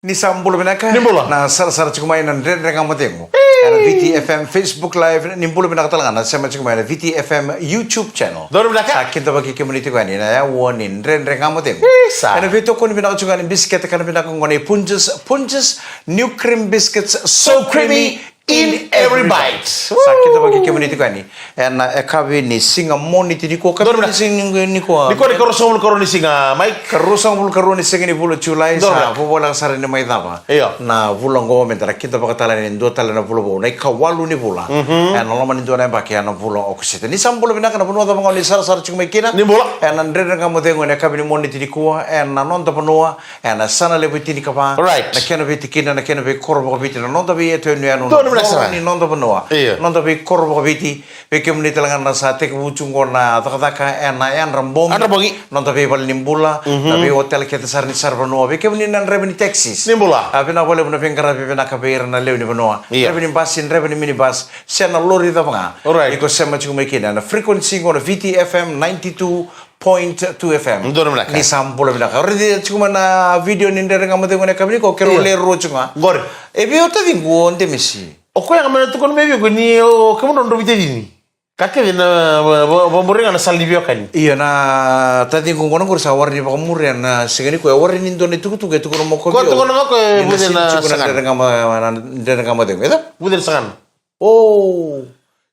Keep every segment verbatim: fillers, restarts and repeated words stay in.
Ni sa bula vinaka. Ni bula. Na sarasara tiko mai na Dredre Ga Mo Cegu. Ena V T F M Facebook Live, ni bula vinaka tale ga na sema tiko mai na V T F M YouTube channel. Donu vinaka. Sa kidavaki kemuni tiko yani na yawa ni Dredre Ga Mo Cegu. Isa. Ena veitokoni vinaka tiko ga ni bisikete kana vinaka qo na Punjas, Punjas New Cream Biscuits, so creamy in every bite. Sa kidavaki kemuni tiko yani. Ena yakavi ni siga Moniti nikua, yakavi ni siga nikua. Nikua ni karua sagavulu karua ni siga, Mike. Karua sagavulu karua ni siga ni vula o Julai, sa vovoleka sara ni mai cava. Io. Na vula oqo meda na kidavaka tale ni dua tale na vula vou, na ikawalu ni vula. Ena loma ni dua na yabaki ena vula o Okosita. Ni sa bula vinaka na vanua cava ga o ni sarasara tiko mai kina. Ni bula. Ena Dredre Ga Mo Cegu ena yakavi ni Moniti nikua, ena noda vanua, ena yasana levu e tinikava. Right. Na kena veitikina, na kena veikoro vakaviti, na noda veiyatu yanuyanu, na noda vanua. Io. Noda veikoro vakaviti, vei kemuni tale ga na sa tekivu tu qo na cakacaka ena yadra bogi. Yadra bogi. Noda veivale ni bula, na veiotela kece sara ni saravanua, vei kemuni na draiva ni taxis. Ni bula. A, vinaka vakalevu na veiqaravi vinaka vei ira na lewe ni vanua. Io. Draiva ni basi, draiva ni minibus, se na lori cava ga. Alright. Iko sema tiko mai kina na frequency qo na V T F M ninety two point two F M. Donu vinaka. Ni sa bula vinaka. Raica tiko mai na video ni Dredre Ga Mo Cegu ena yakavi nikua, keirau le rua tiko ga. Qori. E vei o taciqu o Demesi? O koya ga mai na tukuna mai vei iko ni o kemudrau dau veitacini. Ka kece na va- va- vamuri ga na sala ni veiwekani. Io, na taciqu qo na qori sa warai ni vakamuria na siga nikua, e warai ni dua na itukutuku e tukuna mai o koya. Ko tukuna mai o koya e vuce na sagana. Dredre Ga Mo- na Dredre Ga Mo Cegu, e ca? Vuce na sagana. O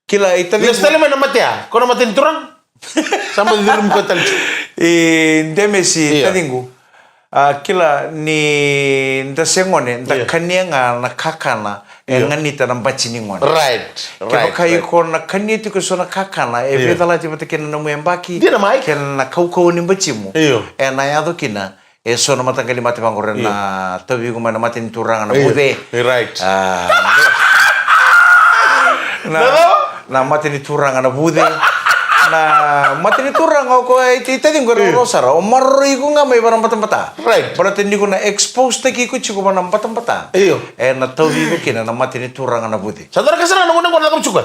kila i taciqu. Lesu tale mai na matea, ko na mata ni turaga. Sa baci curumi koya tale tu. I Demesi, taciqu. A, kila ni da se gone, da kania ga na kakana e ganita na bati ni gone. Right, right. Kevaka iko na kania tiko eso na kakana e veicalati vata kei na nomu yabaki, kei na kaukauwa ni batimu. Io. Ena yaco kina eso na mataqali mate vaqori na tauvi iko mai na mate ni turaga na vuce. Right. A, na, na mate ni turaga na vuce. Na mate ni turaga o koya e taciqu e rawarawa sara. O maroroi iko ga mai vanabatabata. Right. Baleta ni ko na expose taki iko tiko vanabatabata. Io. Ena tauvi iko kina na mate ni turaga na vuce. Sa dua na ka sara na gone qo na cakava tiko.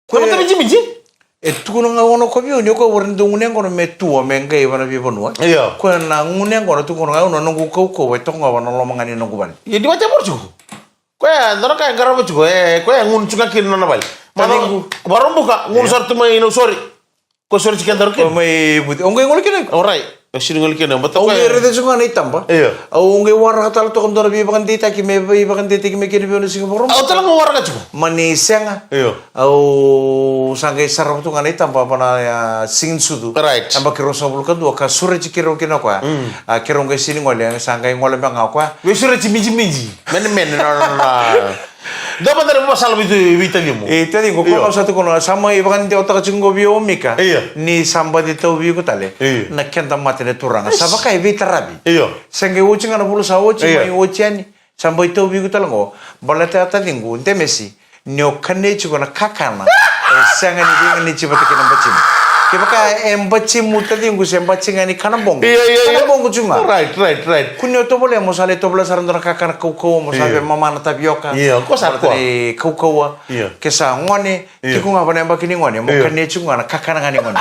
Ko na mata mijimiji? E tukuna ga o koya vei au ni o koya warai ni dau gunu yaqona me tua me qai vana veivanua. Io. Koya na gunu yaqona tukuna ga o na noqu kaukauwa e tokova na loma ga ni noqu vale. Io, di vata e voro tiko. Koya dua na ka e qarava tiko, e koya e gunu tiko ga kina na nona vale. Taciqu. Vakarau buka gunu sara tu mai Nausori. Ko sori tiko e daru kina. Ko mai vuti. O qai gole kina. Orait. E sini gole kina, bata. Au qai raica tiko ga na itaba. Io. Au qai waraka tale toka dua na veivakadeitaki me veivakadeitaki me kena vei au na siga Vakaraubuka. Au tale ga waraka tiko. Mani sega. Io. Au sa qai sarava tu ga na itaba vana, a, Siga ni Sucu. Right. Yabaki ruasagavulu ka dua ka sureti keirau kina o koya. Mm. A, keirau qai sini gole, sa qai gole beka ga o koya. Veisureti mijimiji. Menemene, no, no, no. Dua mada na ivakasala vei, vei tacimu. E, taciqu, ko sa tukuna, sa mai vakadewataka tiko qo vei au o Mika. Io. Ni sa baci tauvi iko tale. Io. Na keda mate na turaga. Sa vaka e veitaravi. Io. Sa qai oti ga na vula sa oti, mai oti yani. Sa baci tauvi iko tale qo. Baleta ya taciqu, Demesi. Ni o kania tiko na kakana. E sega ni veiganiti vata kei na batimu. Kevaka e batimu taciqu se bati ga ni kana boqo. Io, io, io. Kana boqo tiko ga. Right, right, right. Kua ni o tovolea mo sa lai tovolea sara dua na kakana kaukauwa mo sa via mama na tavioka. Io, ko sa koya. Baleta ni kaukauwa. Io. Ke sa gone, tiko ga vana yabaki ni gone, mo kania tiko ga na kakana ga ni gone.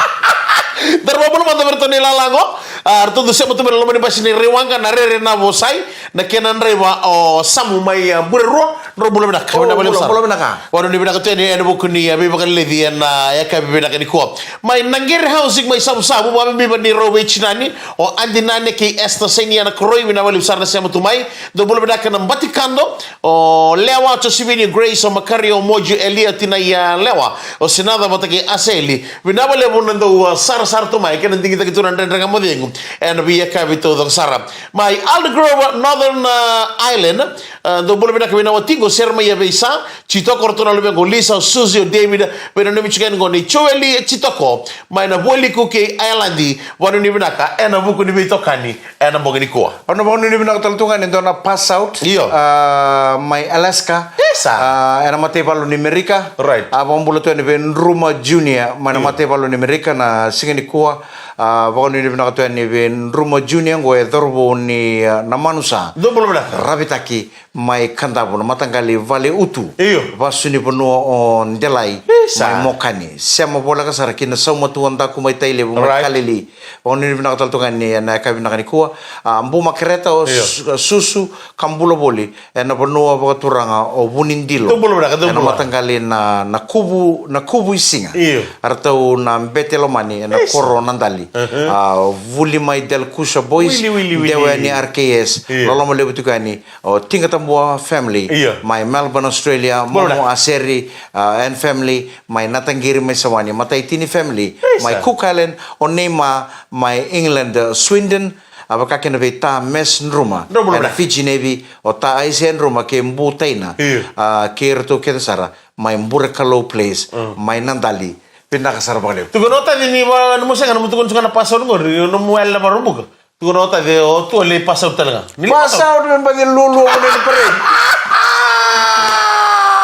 Daru vakabula mada vei iratou na ilala qo. A, ratou dau sema tu mai na loma ni basi ni Raiwaqa, na Rere Navosai, na kena draiva o Samu mai, a, Burerua. Drau bula vinaka. Bula vinaka. Vanuinui vinaka tu yani ena vuku ni, a, veivakaleci ena, a, yakavi vinaka nikua. Mai Naqere Housing mai Savusavu, vakabibi vei rau vei tinani o Adi Nane kei Esther Sainia na Koroi, vinaka vakalevu sara na sema tu mai. Dou bula vinaka na Batikado, o Lewa, Josivini, Grace, o Makario, o Moji, Elia, tinai a Lewa, o Sinaca vata kei Aseli. Vinaka vakalevu na dou, a, sarasara tu mai kei na digitaki tu na Dredre Ga Mo Cegu ena veiyakavi taucoko sara. Mai Aldergrove, Northern, a, Ireland, a, dou bula vinaka vei na watiqu o Seremaia Veisa, Jitoko, ratou na luvequ o Lisa, o Susie, o David, veinanumi tiko yani qo nei Joeli Jitoko mai na Vualiku kei Ireland. Vanuinui vinaka ena vuku ni veitokani ena bogi nikua. Au na vakanuinui vinaka tale tu ga ni dua na pass out. Io. A, mai Alaska. Sa. Ah, ena mataivalu ni Merika. Right. Ah, vakabula tu yani vei Druma Junior mai na, mm, mataivalu ni Merika na siga nikua. Ah, vakanuinui vinaka tu yani vei Druma Junior, qo e cauravou ni, ah, Namanusa. Dou bula vinaka. Ravitaki mai Kadavu, na mataqali Vale Utu. Io. Vasu ni vanua o Delai. Isa. Mai Mokani. Sema voleka sara ki na saumatu wadaku mai Tailevu, mai, right, Kalili. Vakanuinui vinaka tale tu ga yani ena yakavi vinaka nikua. Ah, Buma Kereta o, io, Su-, Susu, ka bula voli ena vanua vakaturaga o Vunidilo. Dou bula vinaka, dou bula. Ena mataqali na, na Kuvu, na Kuvu i Siga. Io. Eratou na bete lomani ena, isa, koro Nadali. Mhm. Ah, vuli mai Delkusha Boys. Wili, wili, wili. Dewa yani R K S. Io. Loloma levu tiko yani o Tiqatabua family. Io. Mai Melbourne, Australia. Bula. Momo Aseri, ah, and family. Mai Nataqiri, mai Sawani. Mataitini family. Isa. Mai Cook Island. O Neymar, mai England, ah, Swindon. A vaka kina vei Ta Mes Druma. Dou bula. Ena Fiji Navy, o Ta Aisea Druma kei Bu Taina. Io. Ah, kei iratou kece sara mai Burekalou Place, mm, mai Nadali. Vinaka sara vakalevu. Tukuna o Taci ni va-, nomu sega, nomu tukuna tiko na password qori, nomu yale na Vakaraubuka. Tukuna o Taci, o tu a lai password tale ga. Ni password me baci lulu o vanua ni parade.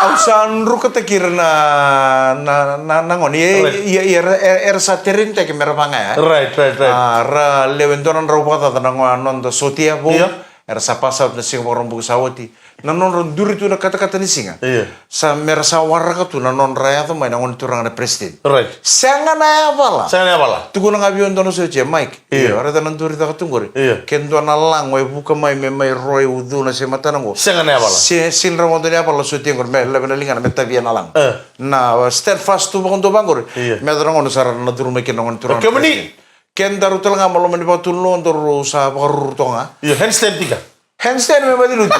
Au sa drukataki ira na, na, na, na gone. Ia, right, ia, ia, era, era sa terenitaki me ra vaqaya. Right, right, right. Ah, ra lewe dua na drau vakacaca na gone, noda sotia vou. Ia. Era sa pass out na siga Vakaraubuka sa oti. Na nodra duri tu na katakata ni siga. Io. Sa mera sa waraka tu na nodra yaco mai na gone turaga na president. Right. Sega na yavala. Sega na yavala. Tukuna ga vei au dua na sotia, Mike. Io. Io, raica na duri caka tu qori. Io. Ke dua na lago e vuka mai me mai ro e ucuna se matana qo. Sega na yavala. Se, se dra vodo ni yavala sotia qori me lave na ligana me tavia na lago. E. Na, uh, stand fast tu vakadua vaqori. Io. Me yaco na gauna sa ra na curu mai kina na gone turaga na president. Kemuni. Kedaru tale ga mai loma ni vakatunuloa daru sa vakaruru toka ga. Io, handstand tika. Handstand me baci lutu.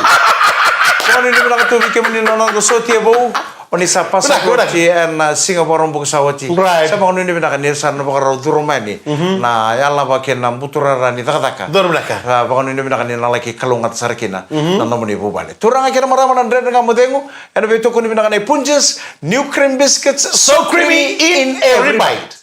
Vakanuinui vinaka tu vei kemuni na noda sotia vou. O ni sa pass out oti ena, ah, siga Vakaraubuka sa oti. Right. Sa vakanuinui vinaka ni sa na vakarau curu mai yani. Mhm. Na yalava kei na buturara ni cakacaka. Donu vinaka. Sa vakanuinui vinaka ni na laki kalougata sara kina, mhm, na nomuni vuvale. Turaga kei na marama, na Dredre Ga Mo Cegu ena veitokoni vinaka nei Punjas, new cream biscuits, so creamy in every bite.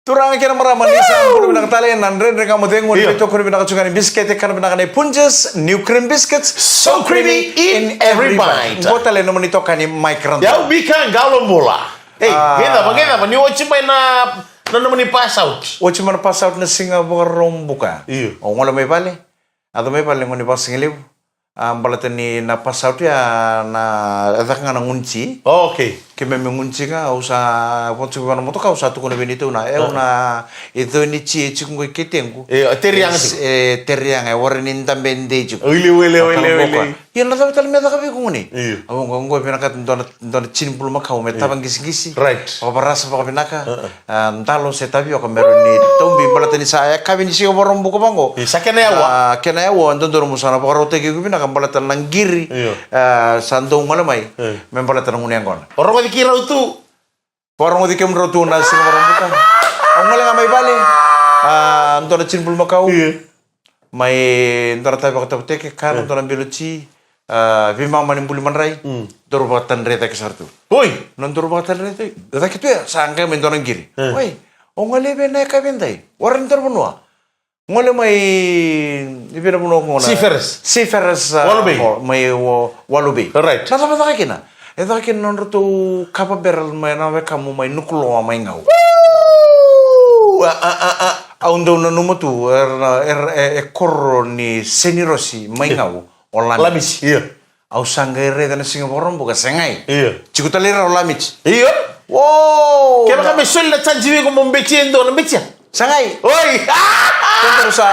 Turaga kei na marama, ni sa bula vinaka tale, na Dredre Ga Mo Cegu, ni, io, veitokoni vinaka tu ga ni bisikete, kana vinaka nei Punjas, new cream biscuits, so creamy in every bite. Qo tale nomuni itokani Mike Randall. Yau Mika Qalobula. Ei, ah, qai cava, qai cava, ni oti mai na, na nomuni pass out. Oti mai na pass out na siga Vakaraubuka. Io. O gole mai vale. Yaco mai vale na gone vakasigalevu. A, baleta ni na pass out ya na, e caka ga na gunici. Oh, okay. Keimami gunici ga, au sa votu vei na motoka, au sa tukuna vei neitou na, e, au, ah, na, e coni ci, e tiko qo i ketequ. E, e teriaga tiko. E, e teriaga, e warai ni dabe dei tiko. Wili, wili, wili, wili. Ia na cava tale me caka vei iko gone? Io. Au qo, qo vinakata dua na, dua na tini bulumakau me, io, tava qisigisi. Right. Vakavarasa vakavinaka. Uh-uh. A, dalo se tavioka me rawa ni taubi baleta ni sa yakavi ni siga Vakaraubuka vaqo. Io, sa kena yawa. Sa kena yawa, dodonu mo sa na vakarautaki iko vinaka baleta na qiri. Io. A, sa dau gole mai. Io. Me baleta na gunu yaqona. O rogoci keirau tu. Vakarogoci kemudrau tu na siga Vakaraubuka. Au gole ga mai vale. A, dua na tini bulumakau. Io. Mai dua na tavi vakatavuteke, kana, e, dua na bilo ti, a, veimama ni buli madrai, mm, daru vakatadre cake sara tu. Oi! Na daru vakatadre cake, cake tu ya, sa qai mai dua na qiri. E. Oi, o gole vei na yakavi edai. Warai ni dua na vanua. Gole mai, i vei na vanua qo na? Seafarers. Seafarers, a, Walu Bay. O, mai, o, Walu Bay. Right. Na cava caka kina? E caka kina nodratou kava barrel mai na wekamu mai Nukuloa mai Gau. Woo! A, a, a, a. Au dau nanuma tu, era, era, e, e koro ni Senirosi mai, io, Gau, o Lamiti. Lamiti, io. Au sa qai raica na siga Vakaraubuka, segai. Io. Tiko tale ira o Lamiti. Io. Woo! Kevaka me soli na change vei iko mo betia e dua, na betia? Segai. Oi! Daru sa,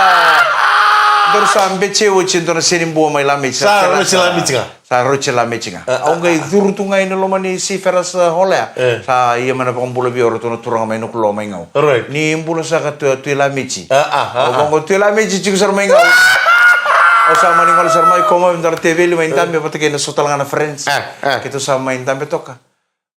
daru sa betia oti e dua na seni bua mai Lamiti. Sa rauti Lamiti ga. Sa rauti Lamiti ga. A, a, a. Au qai curu tu ga ina loma ni Seafarers, a, Hall ya. E. Sa ia mai na vakabula vei au o ratou na turaga mai Nukuloa mai Gau. Right. Ni bula saka Tui, Tui Lamiti. A, a, a, a. Au vaqo, Tui Lamiti tiko sara mai Gau. Au sa mani gole sara mai, kau mai dua na teveli mai dabe vata kei na so tale ga na friends. A, a. Keitou sa mai dabe toka.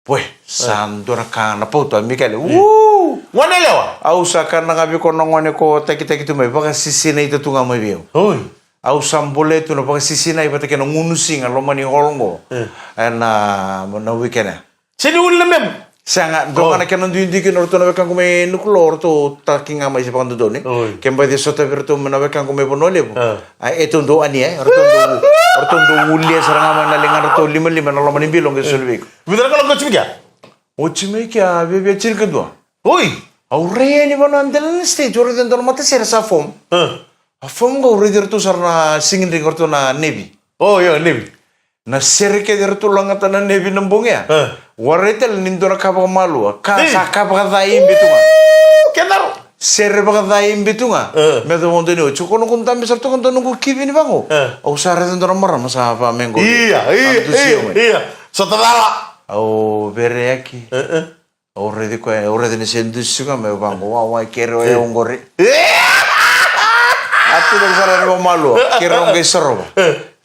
Pue, sa dua na ka na pauta, Mikaele. Uu! Gone yalewa. Au sa kana ga vei iko na gone ko takitaki tu mai, vakasisinaita tu ga mai vei au. Oi. Au sa bole tu na vakasisinai vata kei na gunu siga loma ni hall qo. E. Ena, na weekend ya. Seni uli na memu. Sega, dua ga na kena duidui kina o ratou na wekaqu mai Nukuloa, o ratou taki ga mai se vakadodonu. Oi. Ke baci sotavi ratou mai na wekaqu mai Vanua Levu. A, e tou dou ani, e, o ratou dou, o ratou dou ulia sara ga mai na liga ratou limalima na loma ni bilo qai soli vei iko. Vica na kaloko oti mai kea? Oti mai kea, viavia tinikadua. Oi. Au rai yani vanua Adelaide State, au raica e dua na matasere sa form. A form qo au raici ratou sara na sigidriki o ratou na Navy. O, io, Navy. Na sere kece eratou lagata na Navy na bogi ya. Warai tale ni dua na ka vakamalua. Ka sa ka vakaca ibe tu ga. Ke daro. Sere vakaca ibe tu ga. Me yacova dua ni oti. Ko noqu dabe sara toka dua noqu kivi ni vaqo. Au sa raica dua na marama sa va me qo. Ia, ia, ia. Sa tacala. Au vereyaki. Au raici koya, au raici ni se dusi ga me vaqo, wawa kere o yau qori. A tu cake sara ni vamalua, kere o qai sorova.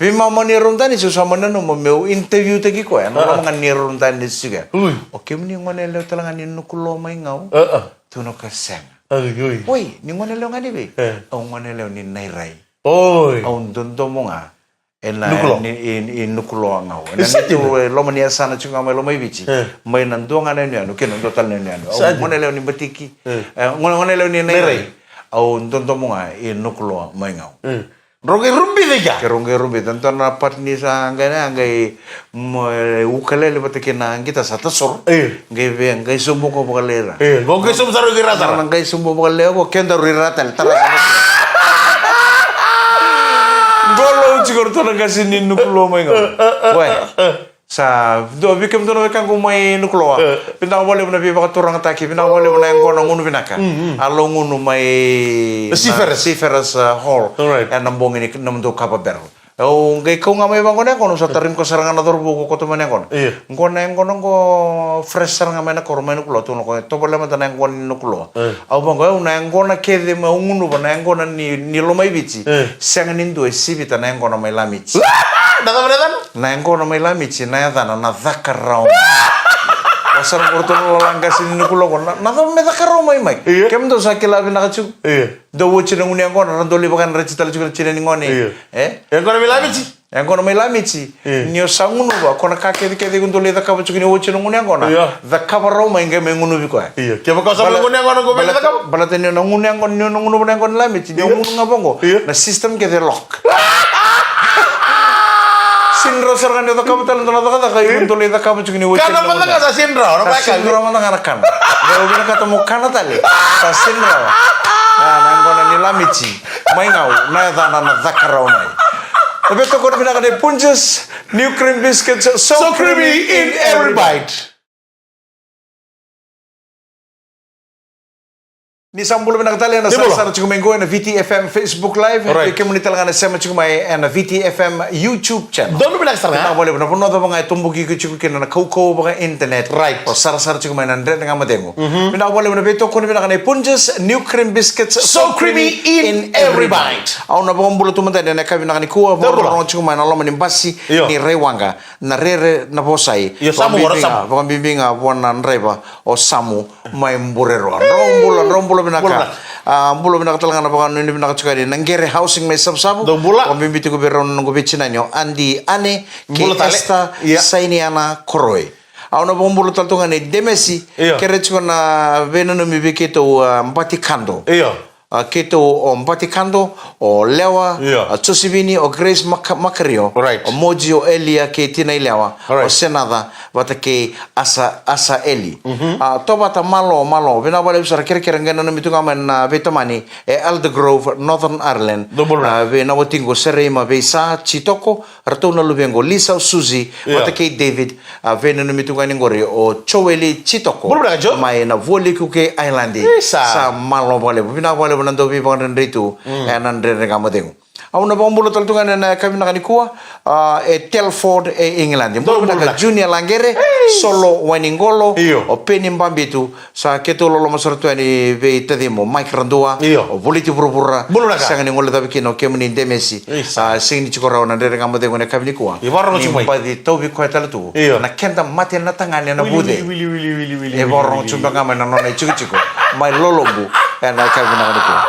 Veimama ni rau danisi, au sa mani nanuma meu interview taki koya, na loma ga ni rau danisi ga. O kemuni gone yalewa tale ga ni Nukuloa mai Gau? Tu na ka sega. Oi, ni gone yalewa ga ni vei? Au gone yalewa ni Nairai. Au dodomo ga. Ena Nukuloa. Ni, i, i Nukuloa ga au. Ena nitu e loma ni yasana tiko ga mai Lomaiviti. Mai na dua ga na yanuyanu, kei na dua tale na yanuyanu. Au gone yalewa ni Batiki. E, gone, gone yalewa ni Nairai. Au dodomo ga i Nukuloa mai Gau. Rau qai rubica i kea? Ke rau qai rubica. Dua na part ni sa qai na, qai, ukulele vata kei na guitar sa tasoro. Qai via, qai sobu ko vakalailai. Qo qai sobu sara ki ra sara. Na qai sobu vakalailai ko kedaru i ra tale, tara sara. Qo lou tiko ratou na qase ni Nukuloa mai Gau. Oi. Sa dua vei kemudou na wekaqu mai Nukuloa. Vinaka vakalevu na veivakaturagataki, vinaka vakalevu na yaqona gunu vinaka. A lou gunu mai Seafarers Hall. Ena bogi ni nomudou kava barrel. Au qai kau ga mai vaqo na yaqona, au sa tarogi koya sara ga na cauravou ko koto mai na yaqona. Qo na yaqona qo fresh sara ga mai na koro mai Nukuloa, tukuna o koya, tovolea mada na yaqona ni Nukuloa. Au vaqo, au na yaqona kece mai au gunuva na yaqona ni, ni Lomaiviti. Sega ni dua e sivita na yaqona mai Lamiti. Na cava na yacana? Na yaqona mai Lamiti, na yacana na Caka Rawa Mai. Au sa na qoroto na lala qase ni Nukuloa qo, na, na cava me Caka Rawa Mai mai? Kemudou sa kila vinaka tiko. Dou oti na gunu yaqona, ra dou lai vakayadrati tale tiko na tina ni gone. E? Yaqona mai Lamiti. Yaqona mai Lamiti. Ni o sa gunuva, ko na ka kecekece iko dou lai cakava tiko ni oti na gunu yaqona. Cakava rawa mai qai mai gunuvi koya. Kevaka o sa mai gunu yaqona ko mai lai cakava. Baleta ni o na gunu yaqona, ni o na gunuva na yaqona ni Lamiti, ni o gunu ga vaqo. Na system kece lock. Sega ni rawa sara ga ni o cakava tale dua na cakacaka, iko dou lai cakava tiko ni oti na gunu. Kana mada ga sa sega ni rawa, na kana. Qai o vinakata mo kana tale. Sa sega ni rawa. Na yaqona ni Lamiti. Mai Gau, na yacana na Caka Rawa Mai. Na veitokoni vinaka nei Punjas, new cream biscuits, so creamy in every bite. Ni sa bula vinaka tale na sarasara tiko mai qo ena V T F M Facebook Live. Kemuni tale ga na sema tiko mai ena V T F M YouTube channel. Donu vinaka sara ga. Vinaka vakalevu na vanua cava ga e toboki iko tiko kina na kaukauwa vaka internet. O sarasara tiko mai na Dredre Ga Mo Cegu. Vinaka vakalevu na veitokoni vinaka nei Punjas, new cream biscuits, so creamy in every bite. Au na vakabula tu mada ena yakavi vinaka nikua, vakarorogo tiko mai na loma ni basi ni Raiwaqa, na rere na vosai. Vakabibi ga, vakabibi ga vua na draiva o Samu mai Bureroa. Drau bula, drau bula vinaka. A, bula vinaka tale ga na vakanuinui vinaka tiko yani na Qere Housing mai Savusavu. Vakabibi tiko vei rau na noqu veitinani o Adi Ane kei Esta Sainiana Koroi. Au na vakabula tale tu ga nei Demesi, kere tiko na veinanumi vei keitou, a, Batikado. A, keitou o Batikado, o Lewa, a, Josivini, o Grace Maka-, Makario, o Moji, o Elia kei Tina i Lewa, o Senaca vata kei Asa, Asa Eli. A, tovata malo, malo, vinaka vakalevu sara, kerekere qai nanumi tu ga mai na veitamani e Aldergrove, Northern Ireland. A, vei na watiqu Sereima Veisa Jitoko, ratou na luvequ Lisa, o Susie vata kei David, a, veinanumi tu ga ni qori o Joeli Jitoko mai na Vualiku kei Ireland. Sa malo vakalevu, vinaka vakalevu na dau veivakadredrei tu ena Dredre Ga Mo Cegu. Au na vakabula tale tu ga ena yakavi vinaka nikua, a, e Telford e England. Bula vinaka Junior Laqere, Solo Wainiqolo, o Peni Babitu, sa keitou loloma sara tu yani vei tacimu Mike Radua, o Voliti Vuravura, sega ni guilecavi kina o kemuni Demesi. A, sega ni tiko rawa na Dredre Ga Mo Cegu ena yakavi nikua. Ni baci tauvi koya tale tu na keda mate na tagane na vuce. E vakarorogo tu beka ga mai na nona itikotiko mai Lolobu ena yakavi vinaka nikua.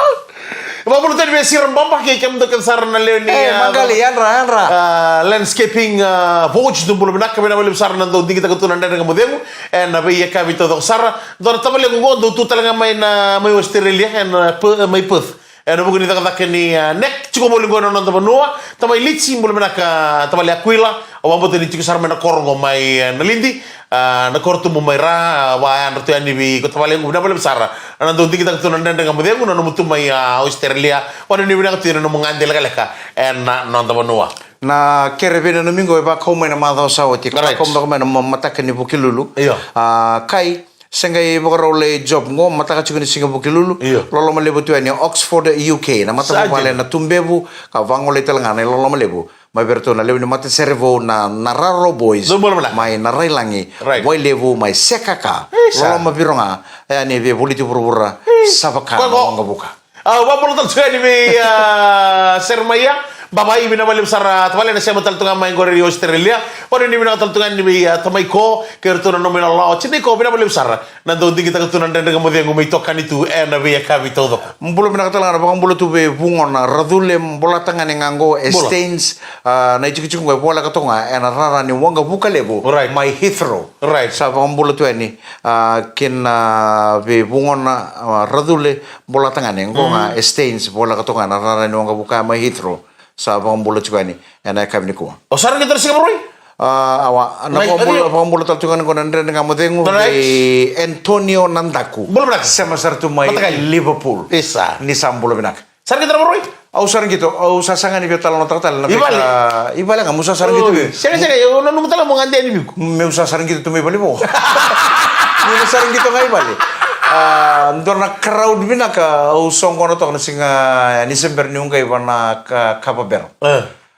Vakabula tale vei Sira Baba kei kemudou kece sara na lewe ni, eh, ah, Magali, yadra, yadra. Ah, landscaping, ah, Vouch, dou bula vinaka, vinaka vakalevu sara na dau digitaka tu na Dredre Ga Mo Cegu ena veiyakavi taucoko sara. Dua na tavalequ qo dau tu tale ga mai na, mai Australia, ena, ah, Pe-, mai Perth. Ena vuku ni cakacaka ni, ah, neck, tiko voli qo ena noda vanua. Tamai Lichi, bula vinaka, tavale Aquila. Au vakabauta ni tiko sara mai na koro qo mai, eh, Nalidi. Ah, na koro tubu mai Ra, ah, vakayadratou yani vei iko tavalequ, vinaka vakalevu sara. Na dau digitaka tu na Dredre Ga Mo Cegu, na nomu tu mai, ah, Australia. Vakanuinui vinaka tu na nomu gade lekaleka ena noda vanua. Na kere vei na nomu qo e vakau mai na macawa sa oti. Right. Vakau mai na ma-, mataka ni Vukelulu. Io. Ah, kai, se qai vakarau lai job qo, mataka tiko ni siga Vukelulu. Io. Loloma levu tu yani Oxford, U K. Na matavuvale na Tubevu, ka vagolei tale ga na iloloma levu mai vei iratou na lewe ni matasere vou na, na Raro Boys. Dou bula vinaka. Mai Narailagi. Right. Wailevu, mai Sekaka. Isa. Loloma viro ga, yani vei Voliti Vuravura. Isa. Sa vaka na waqavuka. Ah, vakabula tale tu yani vei, ah, Seremaia Bavai, vinaka vakalevu sara tavale, na sema tale tu ga mai qori i Australia. Vakanuinui vinaka tale tu ga yani vei, ah, tamai Ko, kei iratou na nomu ilala o tinai Ko, vinaka vakalevu sara. Na dau digitaka tu na Dredre Ga Mo Cegu me itokani tu ena veiyakavi taucoko. Bula vinaka tale ga, na vakabula tu vei Vugona Racule, Bolatagane ga qo e Staines, ah, na itikotiko qo e voleka toka ga ena rara ni waqavuka levu, right, mai Heathrow. Right. Sa vakabula tu yani, ah, kina, ah, vei Vugona, ah, Racule, Bolatagane qo ga e Staines, voleka toka ga ena rara ni waqavuka mai Heathrow. Sa vakabula tiko yani ena yakavi nikua. O sa raica na siga Vakarauwai? Ah, awa, na vakabula, vakabula tale tiko yani qo na Dredre Ga Mo Cegu vei Antonio Nadaku. Bula vinaka. Sema sara tu mai Liverpool. Isa. Ni sa bula vinaka. Sa raica na Vakarauwai? Au sa raica tu, au sa saga ni via talanoataka tale na veika i vale ga, meu sa sara qito. Sega, sega, au nanuma tale mo gade yani vei iko. Meu sa sara qito tu mai vale vou. Meu sa sara qito ga i vale. Ah, dua na crowd vinaka au soqona toka na siga ni se bera niu qai va na ka, kava bera.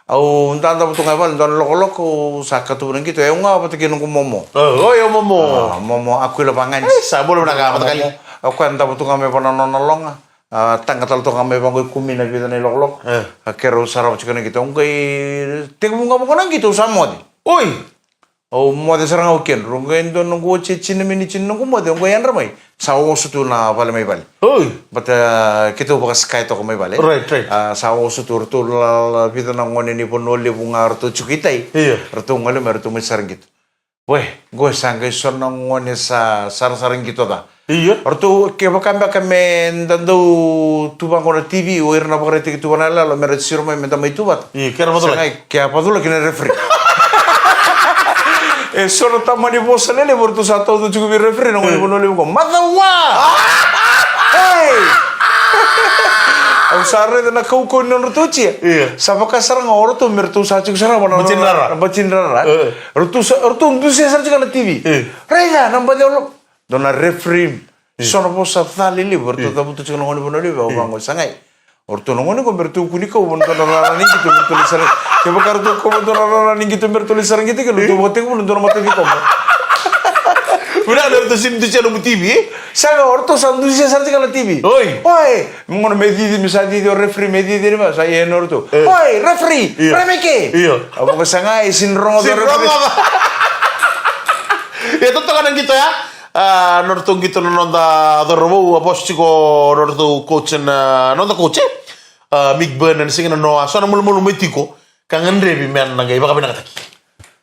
Au dadabe tu ga i vale, dua na lokoloko, au sa katuba na qito, au ga vata kei noqu momo. Oi, o momo. Ah, momo Aquila Vagani. Sa bula vinaka vata kei. Au koya dadabe tu ga mai va na nona loga. A taqa tale toka mai vaqo i kumi na vica na ilokoloko. A keirau sarava tiko na qito, au qai tekivu ga vaqo na qito, au sa moce. Oi. Au moce sara ga au kena, au qai dua noqu oti e tini na miniti ni noqu moce, au qai yadra mai. Sa oso tu na vale mai vale. Oi. But, a, keitou vakaskai toka mai vale. Right, right. A, sa oso tu ratou la, la, vica na gone ni Vanua Levu ga ratou tiko i tai. Io. Ratou gole mai, ratou mai sara qito. Oe, qo sa qai so na gone sa sarasara qito ca. Io. Ratou kevaka beka me da dau tu vaqo na T V, o ira na vakaraitaki tu vana yaloyalo me ra siro mai me da mai tu vata. Io, ke ra vacula. Sa qai, ke a vacula kina referee. E so na tamani vosa lelevu ratou sa tauca tiko vei referee na gone Vanua Levu qo. Macawa! Ei! Au sa raica na kaukauwa ni nodratou tia. Io. Sa vaka sara ga o ratou me ratou sa tiko sara vana na bati ni rara. Bati ni rara. Ratou sa, ratou dusia sara tiko na T V. E. Raica, na baci au lo. Dua na referee. E. So na vosa ca lelevu, ratou cavuta tiko na gone Vanua Levu, au vaqo sa qai. O ratou na gone qo me ratou kua ni kauva dua na rara ni qito me ratou lai sara. Kevaka ratou kauva dua na rara ni qito me ratou lai sara qito kina, ratou vakatekivu na dua na mataci kauva. Vinaka ni ratou sega ni dusia nomu T V, e? Sega, o ratou sa dusia sara tiko na T V. Oi. Oi, me gona me cici, me sa cici o referee, me cici ni va, sa ia na ratou. E. Oi, referee, io. Rai mai ke. Io. Au vaka sa qai, e sega ni rogoca o referee. Sega ni rogoca. Ia, totoka na qito ya. A, nodratou qito na noda cauravou, a vosa tiko nodratou coach na, noda coach, e? A, Mick Byrne, na siga na noa, so na malumalumu e tiko, ka gadrevi me na qai vakavinakataki.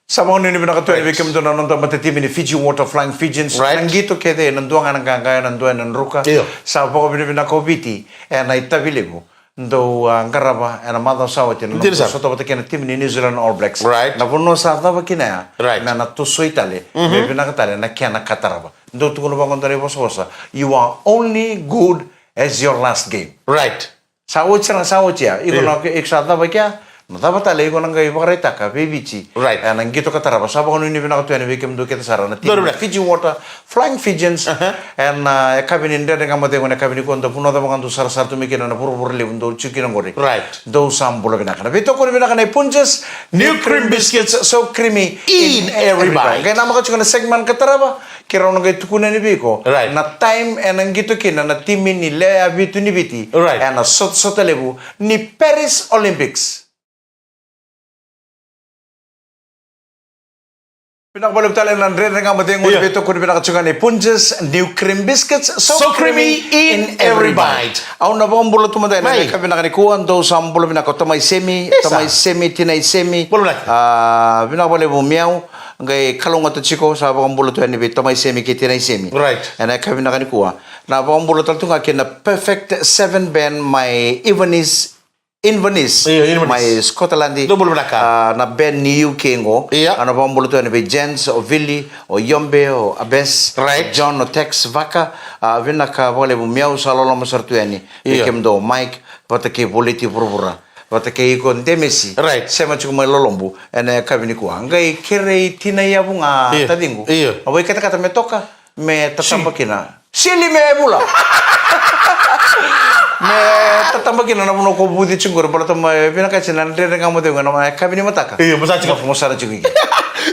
Sa vakanuinui vinaka tu yani vei kemudou na noda matatimi ni Fiji Water Flying Fijians. Right. Na qito kece, ena dua ga na qaqa, ena dua ena druka. Io. Sa vakavinavinaka o Viti ena itavi levu dou, a, qarava ena macawa sa oti, na dou sota vata kei na timi ni New Zealand All Blacks. Right. Na vanua sa cava kina ya, right, me na tosoi tale, mhm, me vinaka tale na kena ka tarava. Dou tukuna vaqo dua na ivosavosa, you are only good as your last game. Right. Sa oti sara, sa oti ya. Iko, io, na, iko sa cava kea, na cava tale, iko na qai vakaraitaka vei Viti. Right. Ena qito ka tarava. Sa vakanuinui vinaka tu yani vei kemudou kece sara na timi Fiji Water Flying Fijians. Aha. Ena, a, yakavi ni Dredre Ga Mo Cegu, ena yakavi nikua, dou vanua cava ga dou sarasara tu mai kina na vuravura levu dou tiko kina qori. Right. Dou sa bula vinaka. Na veitokoni vinaka nei Punjas, new cream biscuits, so creamy in every bite. Qai namaka tiko na segment ka tarava, keirau na qai tukuna yani vei iko. Right. Na time ena qito kina na timi ni lewe vitu ni Viti. Right. Ena sotasota levu ni Paris Olympics. Vinaka vakalevu tale na Dredre Ga Mo Cegu. Io. Veitokoni vinaka tiko ga ni Punjas New Cream Biscuits. So creamy in every bite. Au na vakabula tu mada ena yakavi vinaka nikua, dou sa bula vinaka o tamai Semi, tamai Semi, tinai Semi. Bula vinaka. A, vinaka vakalevu Miau, qai kalougata tiko, sa vakabula tu yani vei tamai Semi kei tinai Semi. Right. Ena yakavi vinaka nikua. Na vakabula tale tu ga kei na Perfect Seven Band mai Inverness, Inverness, io, Inverness, mai Scotland. Dou bula vinaka. A, na band ni U K qo. Ia. A, na vakabula tu yani vei Jens, o Vili, o Yombe, o Abes, right, o John, o Tex Vaka. A, vinaka vakalevu Miau, sa loloma sara tu yani. Ia. Vei kemudou o Mike, vata kei Voliti Vuravura, vata kei iko Demesi. Right. Sema tiko mai Lolobu ena yakavi nikua. Qai kerei tinai yavu ga, ia, taciqu. Ia. A, wai katakata me toka. Me tataba kina. Sili me vula. Me tataba kina na vanua ko vuci tiko qori, baleta me vinakati na Dredre Ga Mo Cegu ena yakavi ni mataka. Io, mo sa tiko. Mo sara tiko i ke.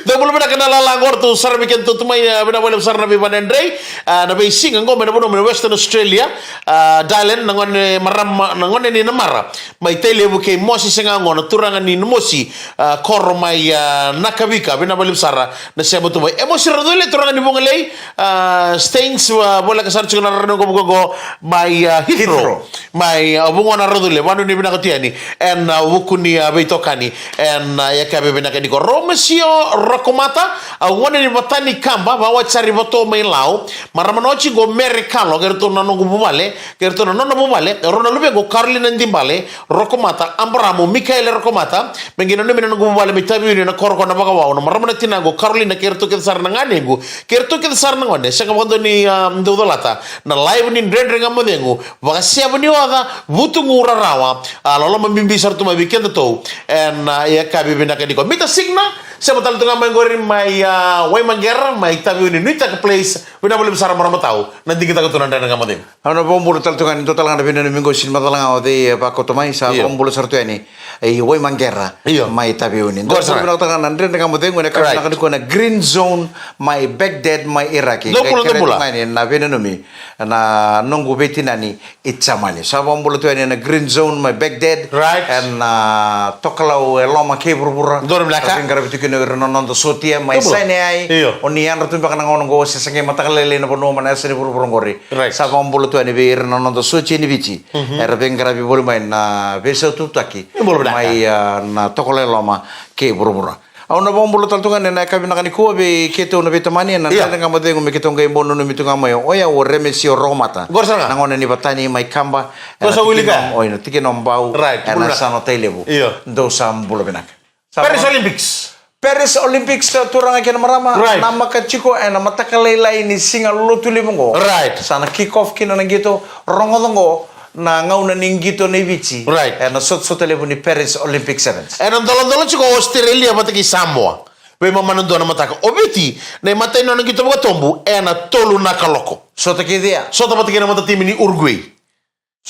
Dou bula vinaka na lala qo, ratou sara vei kedatou tu mai, a, vinaka vakalevu sara na veivanadrei, a, na veisiga qo mai na vanua mai Western Australia, a, Dylan, na gone marama, na gone ni Namara mai Tailevu kei Mosi Segago, na turaga ni Namosi, a, koro mai, a, Nakavika, vinaka vakalevu sara na sema tu mai. E Mosi Racule, turaga ni Vugalei, a, Staines, a, voleka sara tiko na rara ni waqavuka qo mai, a, Heathrow. Heathrow. Mai, a, Vugona Racule, vanuinui vinaka tu yani ena, a, vuku ni, a, veitokani ena, a, yakavi vinaka nikua. Romasio Rokomata, a, gone ni Vatanikaba, vakawati sara i Vato mai Lau. Marama na wati qo Mere Kalo, kei ratou na noqu vuvale, kei ratou na nona vuvale, rau na luvequ Karolina Dibale, Rokomata, Abaramu, Mikaele Rokomata, me qai nanumi na noqu vuvale mai Taveuni ena koro ko Navakawau, na marama na tinaqu Karolina kei ratou kece sara na ganequ, kei ratou kece sara na gone, sega vakadua ni, a, dou colata na live ni Dredre Ga Mo Cegu, vakasevu ni oca, vutugu rarawa, a, loloma bibi sara tu mai vei kedatou ena, a, yakavi vinaka nikua. Mita Signa, sema tale tu ga mai qori mai, a, Waimaqera, mai Taveuni, Nuitaka Place, vinaka vakalevu sara marama tau, na digitaka tu na Dredre Ga Mo Cegu. Au na vakabula tale tu ga ni dua tale ga na veinanumi qo, sega ni macala ga o cei e vakauta mai, sa, io, vakabula sara tu yani i Waimaqera, io, mai Taveuni. Dou bula vinaka tale ga na Dredre Ga Mo Cegu ena yakavi vinaka nikua, na Green Zone mai Baghdad mai Iraki. Dou bula, dou bula. Qai kerei tu ga yani na veinanumi na noqu veitinani i Jamani. Sa vakabula tu yani ena Green Zone mai Baghdad. Right. Ena, a, Tokalau e Loma kei Vuravura. Dou bula vinaka. Veiqaravi tu kina o ira na noda sotia mai Sinai. Io. O ni yadra tu beka na gauna qo, se sa qai mataka lailai na vanua mai na yasa ni vuravura qori. Right. Sa vakabula tu yani vei ira na noda sotia ni Viti. Mhm. Era veiqaravi voli mai na veisaututaki. Dou bula vinaka. Mai, a, na Tokalau e Loma kei Vuravura. Au na vakabula tale tu ga ena yakavi vinaka nikua vei keitou na veitamani ena, io, Dredre Ga Mo Cegu, me keitou qai bau nanumi tu ga mai. O yau o Remesio Rokomata. Qori sara ga. Na gone ni Vatani mai Kaba. Qori sa wilika. Ena tikina o Bau. Right, ena bula vinaka. Yasana o Tailevu. Io. Dou sa bula vinaka. Sa Paris Olympics. Paris Olympics, turaga kei na marama. Right. Namaka tiko ena mataka lailai ni siga Lotulevu qo. Right. Sa na kick off kina na qito, rogoca qo na gauna ni qito nei Viti. Right. Ena sotasota levu ni Paris Olympic Sevens. Ena doladola tiko o Australia vata kei Samoa. Veimama na dua na mataka. O Viti, na imatai ni nona qito vakatobu ena tolu na kaloko. Sota kece ya. Sota vata kei na matatimi ni Uruguay.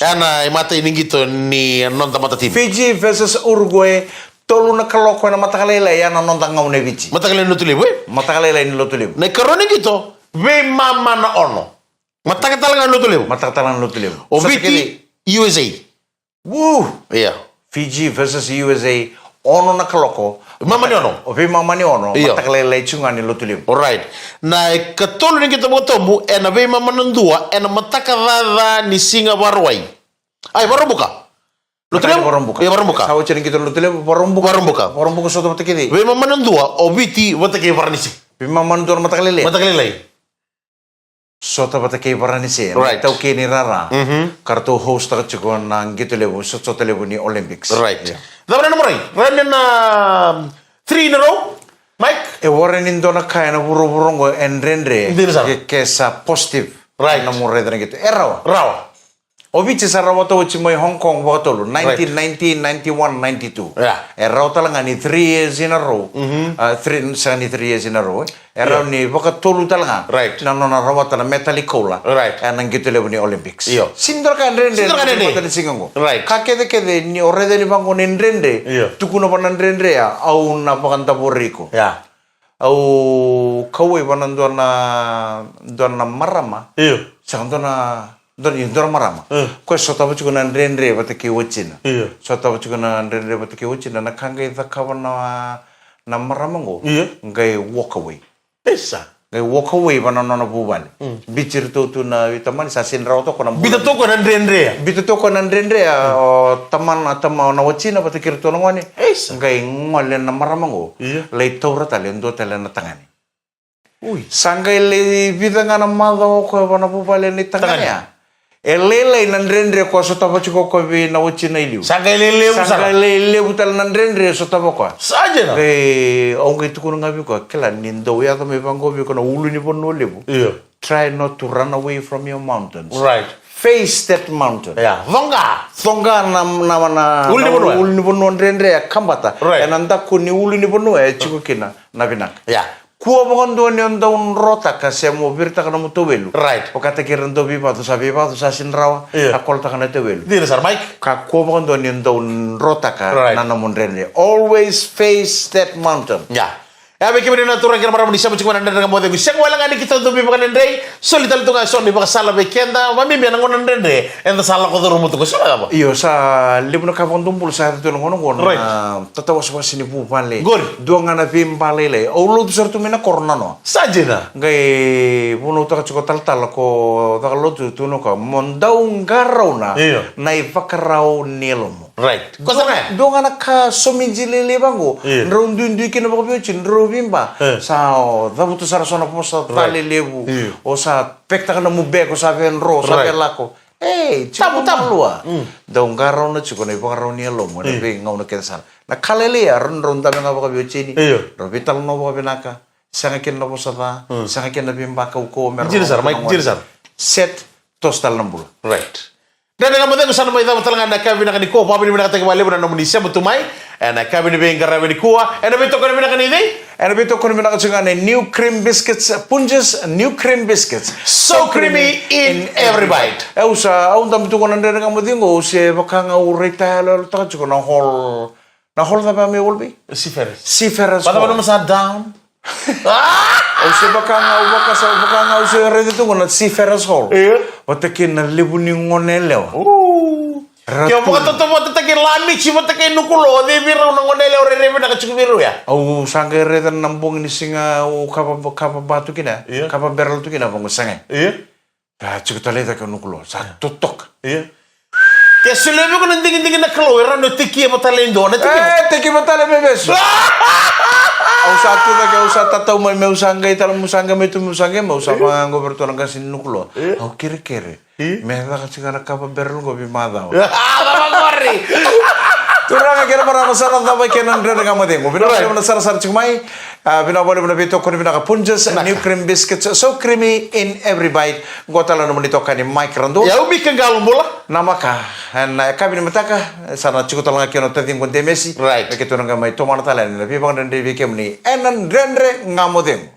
Ena imatai ni qito ni noda matatimi. Fiji versus Uruguay, tolu na kaloko ena mataka lailai, ena noda gauna e Viti. Mataka lailai ni Lotulevu, e? Mataka lailai ni Lotulevu. Na ikarua ni qito, veimama na ono. Mataka tale ga ni Lotulevu. Mataka tale ga ni Lotulevu. O Viti, U S A. Wu! Ia. Fiji versus U S A, ono na kaloko. Veimama ni ono. O veimama ni ono, io, mataka lailai tiko ga ni Lotulevu. Alright. Na ikatolu ni qito vakatobu, ena veimama na dua, ena mataka caca ni siga Vakarauwai. Ai, Vakaraubuka. Lotulevu? Vakaraubuka. Ia, Vakaraubuka. Sa oti na qito Lotulevu, Vakaraubuka. Vakaraubuka. Vakaraubuka sota vata kei cei? Veimama na dua, o Viti vata kei Varanise. Veimama na dua na mataka lailai. Mataka lailai. Sota vata kei Varanise, right, na itaukei ni rara. Mhm. Ka ratou host-taka tiko na qito levu, sotasota levu ni Olympics. Right. Ia. Cava na nomu rai? Rai me na three in a row, Mike? E warai ni dua na ka ena vuravura oqo e dredre. Dina sara. Ke, ke sa positive. Right. Na nomu raica na qito. E rawa. Rawa. O Viti sa rawata oti mai Hong Kong vakatolu, right, nineteen ninety, ninety-one, ninety-two. Yeah. E rawa tale ga ni three years in a row. Mhm. Ah, three, sega ni three years in a row, eh. E rawa, yeah, ni vakatolu tale ga. Right. Na nona rawata na metali koula. Right. Ena qito levu ni Olympics. Io. Sega ni dua na ka dredre. Sega ni dua na ka dredre. Vata ni siga oqo. Right. Ka kecekece ni o raica ni vaqo ni dredre. Io. Tukuna vua na dredre ya, au na vakadavori iko. Yeah. Au kauwai vua na dua na, dua na marama. Io. Sega, dua na, dua, io, dua na marama. Mm. Koya sotava tiko na dredre vata kei watina. Io. Sotava tiko na dredre vata kei watina. Na ka qai cakava na, na marama qo. Io. Qai walk away. Isa. Qai walk away va na nona vuvale. Biuti iratou tu na veitamani, sa sega ni rawa toka na bula. Biuta toka na dredre. Biuta toka na dredre, o tamana, tama, na watina vata kei iratou na gone. Isa. Qai gole na marama qo. Io. Lai taura tale e dua tale na tagane. Sa qai lai vica ga na macawa o koya va na vuvale ni tagane ya. E lailai na dredre ko sotava tiko ko vei na watina i liu. Sa qai lai levu sara. Sa qai lai levu tale na dredre e sotava ko. Sa dina. Qai au qai tukuna ga vei koya, kila ni dau yaco mai vaqo vei iko na ulunivanua levu. Io. Try not to run away from your mountains. Right. Face that mountain. Yeah. Coqa. Coqa na, na, na ulunivanua dredre e kabata. Right. Ena daku ni ulunivanua e tiko kina na vinaka. Yeah. Kua vakadua ni o dau drotaka se mo viritaka na nomu tauwelu. Right. Vakataki ira na dau veivacu, sa veivacu sa sega ni rawa. Yeah. A kolotaka na tauwelu. Dina sara, Mike. Ka kua vakadua ni o dau drotaka na nomu dredre. Always face that mountain. Yeah. E a vei kemuni na turaga kei na marama ni sema tiko mai na Dredre Ga Mo Cegu. Sega wale ga ni keitou dau veivakanadredrei, soli tale tu ga e so na ivakasala vei keda, vakabibi ena gauna dredre eda sa lako curuma tu, sega cava? Io, sa levu na ka vakadua bula sa yaco tu ena gauna oqo, na tatawasewase ni vuvale. Qori. Dua ga na veibalailai. Au lotu sara tu mai na koro nanoa. Sa dina. Qai vunautaka tiko talatala ko caka lotu tu na ka, mo dau qarauna na ivakarau ni yalomu. Right. Ko sa ga. Dua ga na ka somidi lailai vaqo. Io. Drau duidui kina vakaveiwatini, drau veiba. Sa o cavuta sara so na vosa ca lelevu. Io. O sa pekitaka na nomu beko, sa via dro, sa via lako. Ei, tabu, tabu. Dau qarauna tiko na ivakarau ni yalomu ena veigauna kece sara. Na ka lailai ya, drau dabe ga vakaveiwatini. Io. Drau veitalanoa vakavinaka. Sega kina na vosa ca, sega kina na veiba kaukauwa me ra. Dina sara, Mike, dina sara. Set, toso tale na bula. Right. Dredre Ga Mo Cegu sa na mai cava tale ga ena yakavi vinaka nikua. Vakavinavinakataki vakalevu na nomuni sema tu mai ena yakavi ni veiqaravi nikua. Ena veitokoni vinaka ni cei? Ena veitokoni vinaka tiko ga ni New Cream Biscuits, Punjas New Cream Biscuits. So creamy in every bite. E, au sa, au dabe tu qo na Dredre Ga Mo Cegu, au se vaka ga au raitayaloyalotaka tiko na hall. Na hall cava mai Wallaby? Seafarers. Seafarers Hall. Vacava na nomu sa down? Au se vaka ga, au vaka sa, vaka ga au se raica tu qo na Seafarers Hall. Io. Vata kei na levu ni gone yalewa. Ooh. Ke o vakatotovotataki Lamici vata kei Nukuloa, o cei vei rau na gone yalewa rairai vinaka tiko vei rau ya? Au sa qai raica na bogi ni siga au kava, kava ba tu kina, kava barrel tu kina, vaqo sega. Io. Sa tiko tale i cake o Nukuloa, sa totoka. Io. Ke solia vei iko na digidigi na Kalou, e rawa ni o tekiva tale e dua, na tekiva. E, tekiva tale me vesu. Au sa tu cake, au sa tatau mai, meu sa qai tale, meu sa qai mai tu, meu sa qai mai, au sa vaka ga qo vei iratou na qase ni Nukuloa. Io. Au kerekere. Io. Me caka tiko na kava barrel qo veimacawa. Ah, cava qori? Turaga kei na marama, sa na cava kina na Dredre Ga Mo Cegu. Vinaka vakalevu na sarasara tiko mai. A, vinaka vakalevu na veitokoni vinaka Punjas, New Cream Biscuits, so creamy in every bite. Qo tale na nomuni itokani Mike Radua. Ia, au Mika Qalobula. Namaka, ena yakavi ni mataka, sa na tiko tale ga kina o taciqu Demesi. Right. Me keitou na qai mai tomana tale na veivakadredrei vei kemuni ena Dredre Ga Mo Cegu.